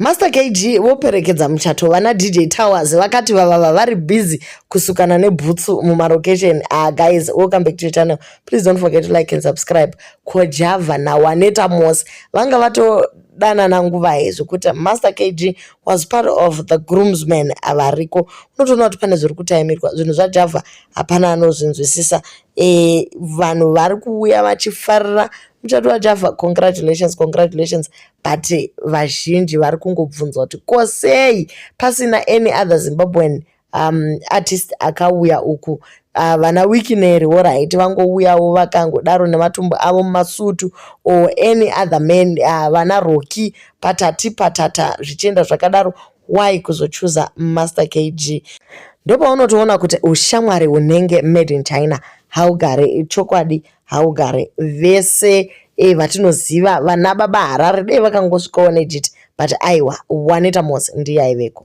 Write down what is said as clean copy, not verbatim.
Master KG voperekedza muchato vana DJ Towers vakati vavava vari busy kusukana nebhutsu mumarokesheni. Ah guys, welcome back to your channel. Please don't forget to like and subscribe. Kojava naWaneta Moss vanga vatodanana nguva iyi zvekuti Master KG was part of the groomsmen variko. Unotoona kuti pane zviri kutaimirwa zvinhu zvaJava hapana anozvinzwisisa. Vanhu vari kuuya vachifarira muchato waJava. Congratulations, congratulations, but vazhinji vari kungobvunza kuti ko sei pasina any other Zimbabwean artist akauya uku. Vana Wicknell, alright, vangouyawo vakangodaro nematumbu avo mumasutu or any other man, vana Rocky patati patata zvichienda zvakadaro. Why kuzochuza Master KG? Ndopaunotoona kuti ushamwari hunenge made in China haugare, chokwadi haugare. Vese vatinoziva vana Baba Harare dei vakangosvikawo nejiti, but aiwa, Waneta Mos ndiye aiveko.